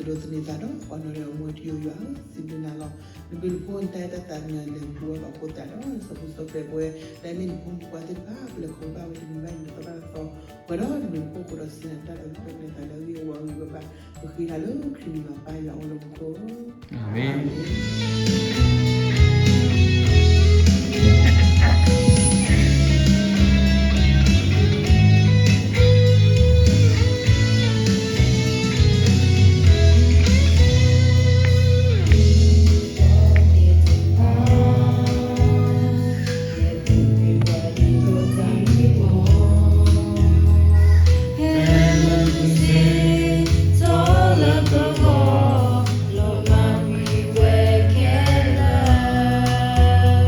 ဒိးသန့ၤသးဒီးပှၤနီၣ်ရဲၣ်အမိၢ်ထံဧိၤယွၤဧၢ, စံးဘျုးနၤလီၤ. နဘျုးနဖှိၣ်နတၢ်အဲၣ်တၢ်သးကညီၤလဲၤပူၤဝဲဘၣ်အဃိသတးဒီး နစီၤပူၤစီၤပဲာ်ပဝဲ လၢအမ့ၢ်နဖိမုၣ်ဖိခွါသ့ၣ်တဖၣ် ပလဲၤခီဖျိဘၣ်ဝဲတနံၤဘၣ်တနံၤသီဘၣ်တသီ, ပှဲၤဒီးနဘျုးနဖှိၣ်အဃိဒီးစံးနၤတၢ်ဒီးပှဲၤပှဲၤသးလၢအဂ့ၢ်အဝီအဂ့ၢ်ဝဲဘၣ်, ပဃ့နၤလၢခရံာ်မံၤလီၤ ပၢ်ယွၤအအိၣ်လၢမူခိၣ်. အၤမ့ၣ်.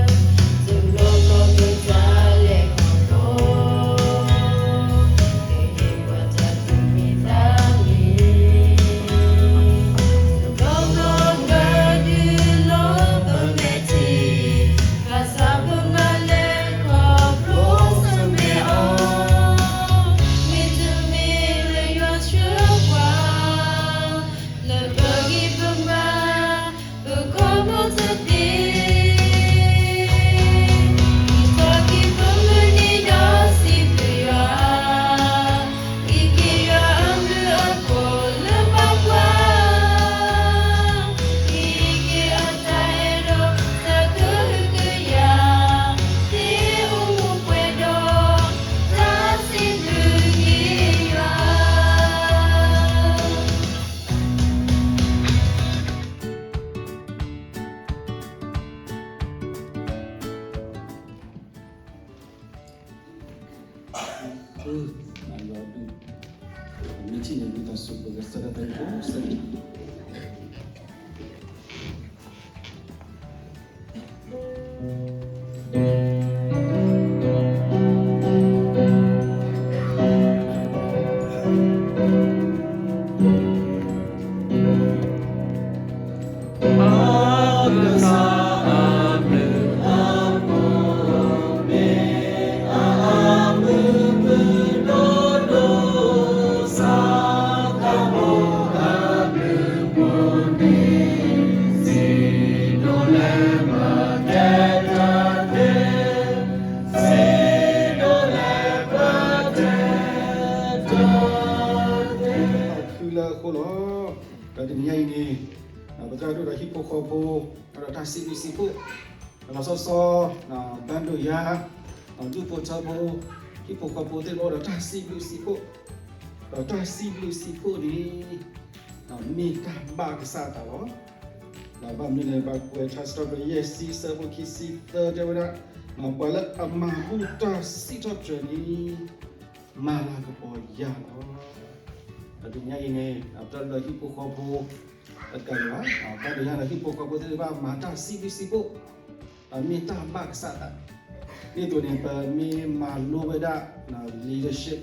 ဖုလၢအဃိလီၤ. ဒီးတနံၤညါအံၤန့ၣ် ပသရၣ်ဒိၣ်ဒီးဟံၣ်ဖိဃီဖိ ဒီးတၢ်စံးဘျုးစံးဖှိၣ် လီၤဆီဆီ ဘၣ်ဒိၣ်ယါ ဒူၣ်ဖိထၢဖိ ဟံၣ်ဖိဃီဖိသ့ၣ်တဖၣ်ဒီးတၢ်စံးဘျုးစံးဖှိၣ်, ဒီးတၢ်စံးဘျုးစံးဖှိၣ်န့ၣ် မ့ၢ်တၢ်ဘၣ်ကစၢ်အသးလီၤ. ဘၣ်မနုၤလဲၣ် ဘၣ်ကွဲးထါစံးထီၣ်ပတြၢၤယဲၢ်ဆံ ဆၢဖိခံဆံသၢတဲဝဲဒၣ် ပှၤလၢအမၤဘူၣ်တၢ်စံးထီၣ်ပတြၢၤန့ၣ် မၤလၤကပီၤယၤလီၤ. ဒီးတနံၤညါအံၤန့ၣ် ပသရၣ်ဒိၣ်ဒီးဟံၣ်ဖိဃီဖိ တကးဒံးဘၣ် ဘၣ်ဒိၣ်ယါဒီးဟံၣ်ဖိဃီဖိသ့ၣ်တဖၣ် မၤတၢ်စံးဘျုးစံးဖှိၣ် မ့ၢ်တၢ်ဘၣ်ကစၢ်သး, ဒ်သိးန့ၣ် ပမ့ၢ်မၤလိဝဲဒၣ် leadership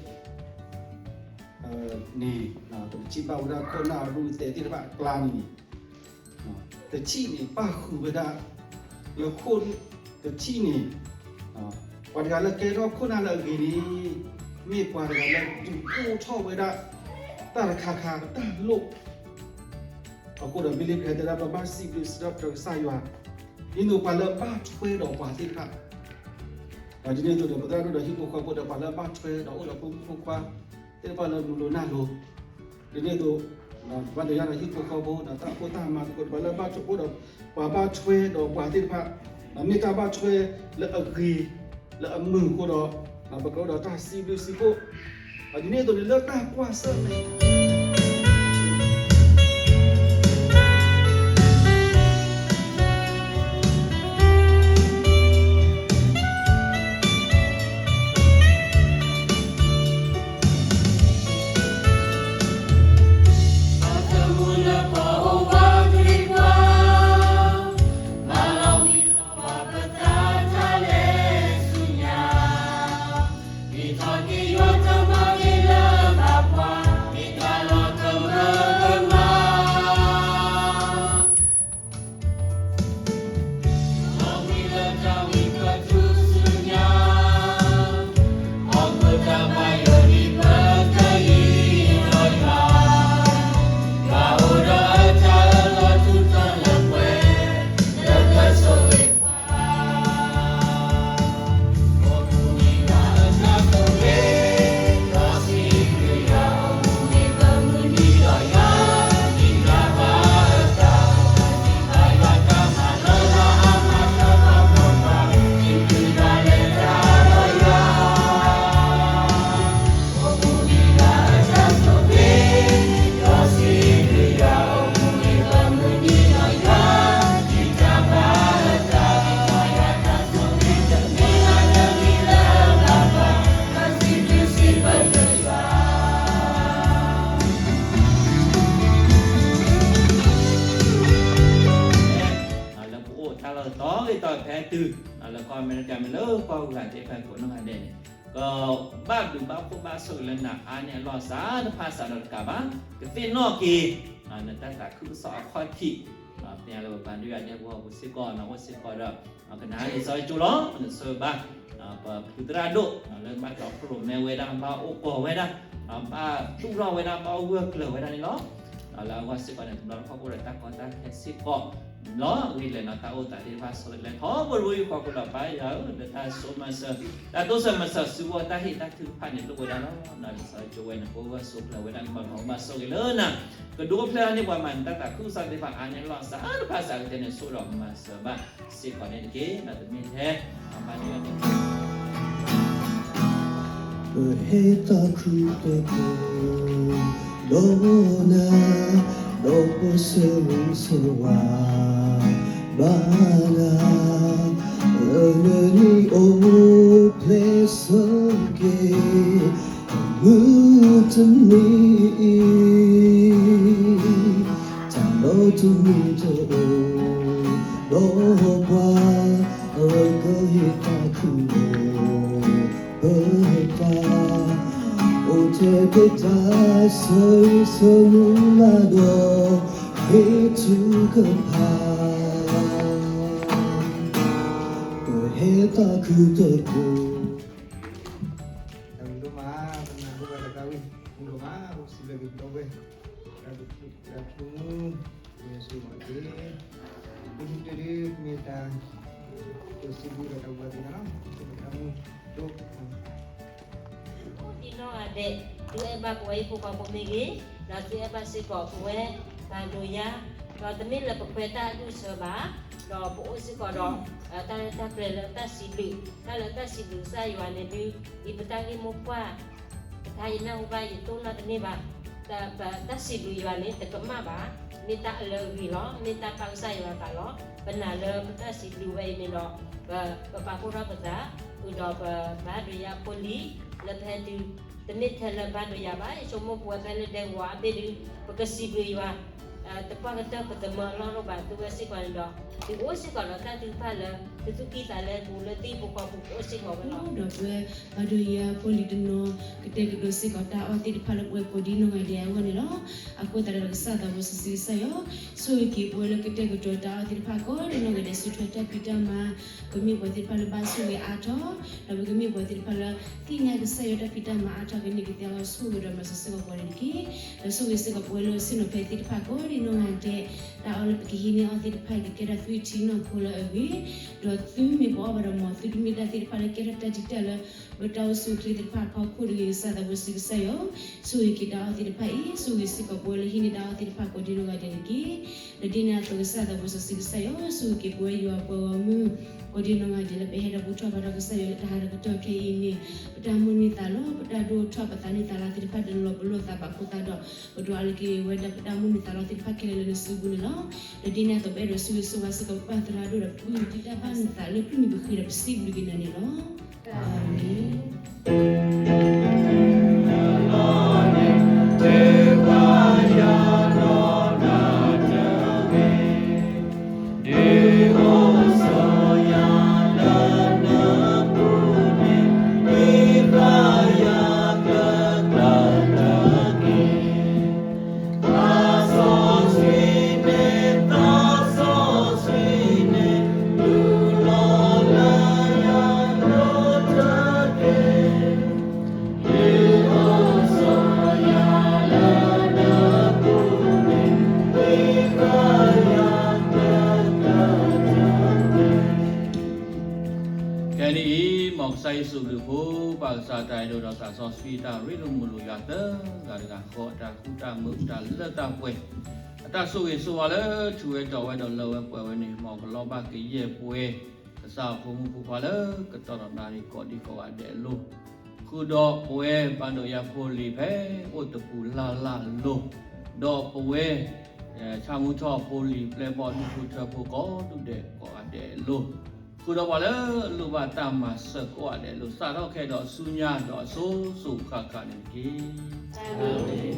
န့ၣ် ပကထံၣ်ဘၣ်ဝဲဒၣ်ခိၣ်နၢ်အရူၢ်သဲးသ့ၣ်တဖၣ်အကျါန့ၣ် တထံၣ်န့ၣ် ပၣ်ဃုာ်ဝဲဒၣ် လၢခိၣ် တထံၣ်န့ၣ် ပှၤတဂၤလၢကဲထီၣ်ခိၣ်နၢ်လၢအဂ့ၤန့ၣ် မ့ၢ်ပှၤတဂၤလၢဒုးအိၣ်ထီၣ်ဝဲဒၣ် တၢ်တခါခါတၢ်လိၣ် အဃိဒီး Billy Graham တဲဒၣ် ပဘၣ်စံးဘျုးစံးထီၣ်ပတြၢၤကစၢ်ယွၤ ဒ်သိးပှၤလၢအဘၣ်ထွဲဒီးပှၤသ့ၣ်တဖၣ် ဒ်န့ၣ်အသိးဒီး ပသရၣ်ဒိၣ်ဒီးဟံၣ်ဖိဃီဖိဒီး ပှၤလၢအဘၣ်ထွဲဒီးအိၣ်ဒီးဖိမုၣ်ဖိခွါ သ့ၣ်တဖၣ်လၢမုၢ်လိၤနၢ်လိၤ ဒ်န့ၣ်အသိး ဘၣ်ဒိၣ်ယါဒီးဟံၣ်ဖိဃီဖိ တၢ်အိၣ်ဖှိၣ်တၢ်မၤသကိး ပှၤလၢအဘၣ်ထွဲအိၣ်ဒီး ပှၤဘၣ်ထွဲဒီးပှၤသ့ၣ်တဖၣ် မ့ၢ်တၢ်ဘၣ်ထွဲလၢအဂ့ၤ လၢအမုာ်အဃိဒီး ပကြၢးအိၣ်ဒီးတၢ်စံးဘျုးစံးဖှိၣ် ဒ်န့ၣ်အသိးန့ၣ် လၢတၢ်ကွၢ်ဆၢၣ်မဲာ် ဟဲတုၤ လၢကီၢ်အမဲရကၤမ့ၢ်လၢကီၢ်ဂၤသ့ၣ်တဖၣ်ကိးနီၢ်ဂၤဒဲးန့ၣ် ကဘၣ်ဘျုးဘၣ်ဖှိၣ်ဘၣ်ဆိၣ်ဂ့ၤလၢနၤအါန့ၢ်အလီၢ်စးတဖၣ်စးဒီးတကးဘၣ် ကသ့ၣ်နီၣ်က့ၤ နတၢ်သးခုကစီၣ်အခီၣ်ထံး သ့ၣ်ညါလၢပပၢ်ဒုးယၤဒဲကဝီၤပူၤစ့ၢ်ကီး နီၢ်အိၣ်စ့ၢ်ကီးဒီး ကနၤလံာ်စီဆှံကၠိလီၤ နဆိၣ်ဂ့ၤဘၣ် ပဖုသရၣ်ဒိၣ် လၢဘၣ်တီခိၣ်ရိၣ်မဲဝဲဒၣ် ဘၣ်အိၣ်ကီၤဝဲဒၣ် ဘၣ်သူၣ်ထီၣ်ဝဲဒၣ် ဘၣ်အိၣ်ဂၢၢ်ကျၢၤဝဲဒၣ်န့ၣ်လီၤ. လၢအဂီၢ်စ့ၢ်ကီးန့ၣ် တဘျီတခီၣ်အိၣ်ဒီးတၢ်ကီတၢ်ခဲစ့ၢ်ကီး လီၤ ဂ့ၢ်လဲၤနီၤ တၢ်အိၣ်သးသ့ၣ်တဖၣ် ဆိၣ်ဂ့ၤလဲၤထီဘိတဘိယူၢ်ဃီ ကိးလီၤပၢ်ယွၤဧၢ လၢတၢ်စိမၤစၢၤ တၢ်တိစၢၤမၤစၢၤစုဝဲတၢ်ဟ့ၣ်တၢ်ထုကဖၣ်န့ၣ် လိၣ်ဝဲဒၣ်လီၤ. လံာ်စီဆှံကၠိဝဲန့ၣ် ပအိၣ်ဂၢၢ်ဆိးကျၢၤဝဲဒၣ်န့ၣ် ဘၣ်မၤဘၣ်ဆိၣ်ဂ့ၤလၢနၤ ကဒိဖျဲၣ်န့ၢ်ပှၤမၤန့ၣ် တၢ်သးခုကစီၣ်သ့ၣ်တဖၣ် အါန့ၢ်လီၢ်စးတဖၣ်စးကတဲန့ၣ် ဆိၣ်ဒီးမၤစၢၤဘၣ်စ့ၢ်ကီးန့ၣ်တက့ၢ်. ဒီးတမ့ၢ်ထဲ အဘၣ်န့ၣ် ပဟဲသးခုတပူၤ ဒီးနၤ ဒီးပဆၢဂ့ၤဆၢဝါဘၣ်နၤ လၢနနံၣ်အိၣ်ဖျဲၣ်ဆၢက့ၤ မုၢ်တနံၤအံၤ တၢ်လီၤတမုာ်တအိၣ် ဒီးပှၤ အဝဲကဟ့ၣ်တၢ်ခုၣ်လိာ် ပတၢ် အိၣ်ထဲပတၢ်ဆၢဂ့ၤဆၢဝါဒီး ဟ့ၣ်ထုကဖၣ် ပဟဲသးခုတပူၤ တၢ်ဘျုးဒိၣ်မး ပနၢ်ဟူဘၣ်တၢ်သးဝံၣ် မုၢ်ဒိၣ်မး ပစံးဘျုးက့ၤပဒီပုၢ်ဝဲၢ် တၢ်ဘျုးဒိၣ်မး ယွၤဆိၣ်ဂ့ၤဘၣ်က့ၤ ပမ့ၢ်တၢ် ပစံးဘျုးဒီးတၢ်ဘှီသ့ၣ်ညါလီၤ ပတၢ်မူဒိၣ် အိၣ်ဒံးနီၢ်ဂၤဒဲး သုအဲၣ်ဘၣ်ပဝဲဟံၣ်ဖိဃီဖိမ့ၢ်ဂ့ၤ, ဒီးသုအဲၣ်ဘၣ်စ့ၢ်ကီးပဝဲဘၣ်ဒိယါ, ဒီးတမ့ၢ်လၢပခွဲးတၢ်အဒူၣ်အဆၢဘၣ်, ဒီးပအိၣ်စ့ၢ်ကီးဒီး တၢ်လၢတၢ်ပျဲလၢတၢ်စံးဘျုး, တၢ်လၢတၢ်စံးဘျုးကစၢ်ယွၤန့ၣ်ဒုး ဒ်ပတၢ်ဂ့ၢ်မိၢ်ပှၢ် တခါယနၢ်ဟူဘၣ်ယတိၢ်နီၣ်တန့ၢ်ဘၣ်, တၢ်စံးဘျုးယွၤန့ၣ် တကမၣ်ဘၣ်, မ့ၢ်တၢ်အလၢအဂ့ၤလီၤ, မ့ၢ်တၢ်ပၢ်ကစၢ်ယွၤအသးလီၤ. ပနာ်လၢပတၢ်စံးဘျုးဝဲအံၤန့ၣ်ဒီး ပပာ်ဖှိၣ်ထီၣ်ပသး ဃုာ်ဒီးပဘၣ်ဒိယါဖိလံၤ လၢပဟဲတုၤ တမ့ၢ်ထဲလၢဘၣ်ဒိယါဘၣ်, ယဆိကမိၣ်ပဝဲဖဲလၢဒဲကဝီၤအဘ့ၣ်ဒုး ပကစံးဘျုးယွၤ တပှၢ်ကတၢၢ်ပသမၢအလီၢ်လိၣ်ဘၣ်, သုဝဲစ့ၢ်ကီးန့ၣ်ဒီး သုအိၣ်စ့ၢ်ကီးဒီးတၢ်ထုကဖၣ်လၢ သုသူၣ်ကံၢ်သးလဲပူၤလၢသုဟံၣ်ဖိဃီဖိပူၤအိၣ်စ့ၢ်ကီးဝဲလီၤ. ဒီးပဝဲဘၣ်ဒိယါဖိလံၤတနီၤ ကတဲာ်ကတီၤစ့ၢ်ကီးတၢ်အီၣ်သ့ၣ်တဖၣ်လၢပဝဲကိးဒံနီၢ်ဂၤဒဲးအဂီၢ်န့ၣ်လီၤ. အဃိသတးဒီးကစၢ်သးဘိစီဆှံကစၢ်ယွၤ ဆိၣ်ဂ့ၤက့ၤပဝဲလၢကတဲာ်ကတီၤတၢ်အီၣ်သ့ၣ်တဖၣ်ကိးဒံနီၢ်ဂၤဒဲး ဆူထွဲတၢ်ဖံးတၢ်မၤ, ပမ့ၢ်ပှၤသ့ၣ်တဖၣ်လၢဘၣ်ဆိၣ်ဂ့ၤအါထီၣ်, ဒီးပကမ့ၢ်ပှၤသ့ၣ်တဖၣ်လၢသ့ၣ်ညါကစၢ်ယွၤတၢ်ဖံးတၢ်မၤအါထီၣ်ကန့ၢ်ကသ့အဂီၢ် ဆိၣ်ဂ့ၤဒီးမၤစၢၤစ့ၢ်ကီးပှၤန့ၣ်တက့ၢ်. ဒီးဆိၣ်ဂ့ၤစ့ၢ်ကီးပဝဲလၢဆ့ၣ်နီၤဖဲသ့ၣ်တဖၣ်ကိးဒံနီၢ်ဂၤဒဲး, တၢ်အီၣ်လၢပကဟံးန့ၢ်အီၣ်သ့ၣ်တဖၣ်အံၤ ကကဲထီၣ်သွံၣ်ထံနီၢ်ခိလၢအဂ့ၤ, ဒီးသုမ့ၢ်ပအီၣ်ဘၣ်ဒီးမ်သုတမ့ၢ်တၢ်သ့ၣ်တဖၣ်လၢကဲထီၣ်တၢ်တံာ်တာ်လၢ ပတၢ်အိၣ်ဆူၣ်အိၣ်ချ့သ့ၣ်တဖၣ်အဖီခိၣ်တဂ့ၤ, ကစၢ်သးဘိစီဆှံကစၢ်ယွၤ ဆိၣ်ဂ့ၤက့ၤတၢ်အီၣ်သ့ၣ်တဖၣ်အံၤ, ဆိၣ်ဂ့ၤစ့ၢ်ကီးပဝဲလၢဟံးန့ၢ်တၢ်အီၣ်သ့ၣ်တဖၣ်ကိးဒံနီၢ်ဂၤဒဲးတက့ၢ်. ဒီးဒ်န့ၣ်အသိးကစၢ်သးဘိစီဆှံကစၢ်ယွၤ ဆိၣ်ဂ့ၤက့ၤပဝဲယွၤပှၤဂီၢ်မုၢ် ကိးဒံနီၢ်ဂၤဒဲးလၢပဟဲဒီးဘူၣ်ထီၣ်ဘါထီၣ်ကစၢ်ယွၤလၢတၢ်ဟးဒီးကတီၢ်ခဲအံၤန့ၣ်, ပတၢ်မုၢ်န့ၢ်သးလီၤ, ပတၢ်ဒိၣ်ထီၣ်ပသးန့ၢ်သးလီသ့ၣ်တဖၣ်တလီၤပလိာ်သးဘၣ်အဃိသတးဒီး ပဒွးအီၤလၢက့ၤဝဲဒၣ်ပတၢ်မုၢ်န့ၢ်သးလီသ့ၣ်တဖၣ်ခဲလၢာ်လၢနစုပူၤန့ၣ်လီၤ. ဒီးဒ်န့ၣ်အသိးပအဲၣ်ဒိးဆိၣ်ဂ့ၤဆိၣ်ဝါစ့ၢ်ကီးပပၢ်သရၣ်ဒိၣ်ဒီး ပမုၢ်တံာ်တၢ်ဘၣ်န့ၢ်သးလၢပမံၤပဃ့ဒီးပစံးဘျုးက့ၤနၤန့ၣ်လီၤ. အၤမ့ၣ်. Kenny အံၤ မ်ကစၢ်ယ့ၣ်ၡူးဘျုးဖိ ပၢ်ကစၢ်တၢ်အဲၣ်ဒိးဒီးသးစီဆှံတၢ်ရ့လိာ်မုာ်လိာ်ယွၤသၢဂၤတဂၤဃီ အတၢ်ဃူတၢ်မုာ်တၢ်လၢတၢ်ပှဲၤ အတၢ်ဆိၣ်ဂ့ၤဆိၣ်ဝါလၢထူဝဲတီၤဝဲဒီးလၢဝဲပှဲၤဝဲန့ၣ် မ်ကလီၤဘၣ်ကယဲၢ်ပှဲၤ ကစၢ်အဖိမုၣ်ဖိခွါလၢကတီၢ်ဒီးနၣ်ရံၣ်ကိးဒံကိးဂၤဒဲးအလိၤ ဃုာ်ဒီးပဝဲဘၣ်ဒိယါဖိလံၤဖဲအိၣ်တပူၤလၢ်လၢ်အလိၤ ဒီးပဝဲ ဆၣ်မုၢ်ထီၣ်ဖိလံၤပျဲၢ်ဘီၣ်ဒူၣ်ဖိထၢဖိကိးဒူၣ်ဒဲးကိးဂၤဒဲးအလိၤ ဃုာ်ဒီးပှၤလၢအလိၣ်ဘၣ်တၢ်မၤစၢၤကိးဂၤဒဲးအလိၤ စးထီၣ်ခဲဒီးဆူညါဒီးအစိၤစိၤဃၣ်ဃၣ်န့ၣ်တက့ၢ်. အၤမ့ၣ်.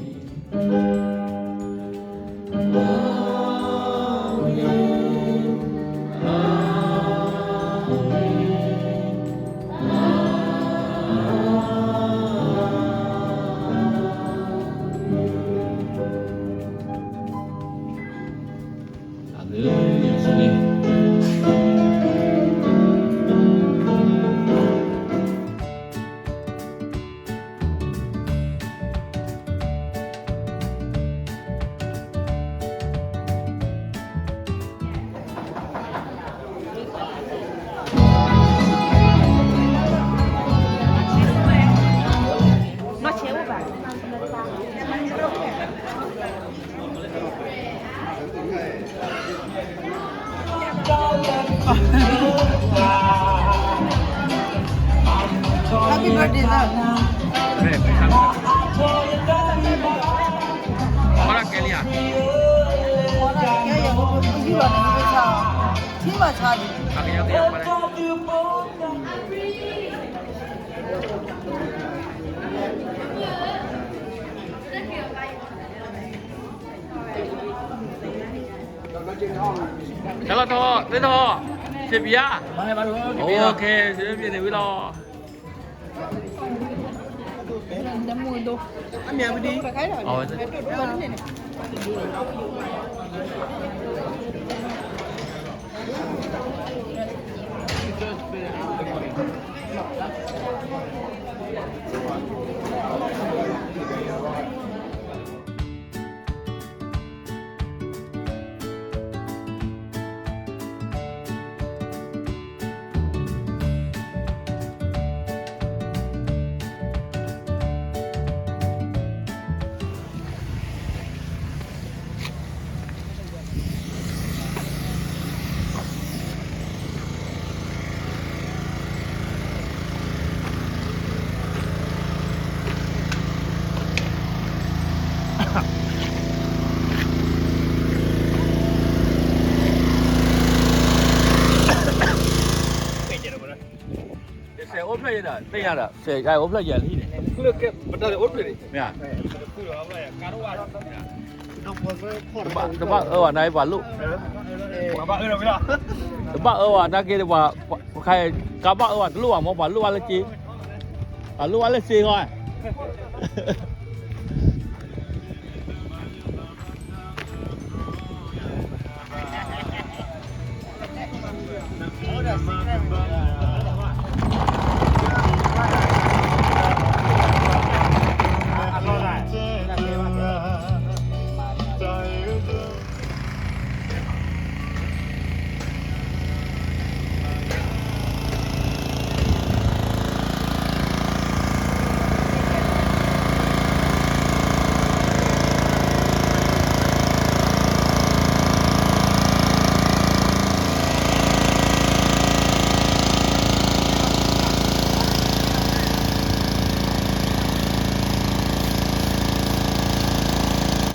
Happy birthday သၢ. အီၣ်ဒၣ်ကဲလံဧါ, အီၣ်ဒၣ်ကဲယၤ, ပယူၢ်လီၤန့ၣ် ပဆါ, ထံမၤဆါလံ, အကယီကယီပှၤလၢ တၢ်လီၢ်ထီၣ် သ့ၣ်ထီၣ် စ့ပံဧါ, အိၣ်ခ့ စ့ပံန့ၣ်ဝံၤလီၤ. စဲးအိၣ်ဖျဲၣ်ယဲဒီး သ့ၣ်ညါဒီး စဲးအိၣ်ဖျဲၣ်ယဲလံန့ၣ် မ့ၢ် တဘၣ်အၢဝဲနာ်က့ပှၤလိၣ်, တဘၣ်အၢဝဲနာ်က့ဒီးပှၤ, ပှၤခါ ကဘၣ်အၢဝဲတလိၣ်ဘၣ်မ့ၢ် ပှၤလိၣ်ဝဲလၢစ့, ပှၤလိၣ်ဝဲလၢစ့ဂီၢ်,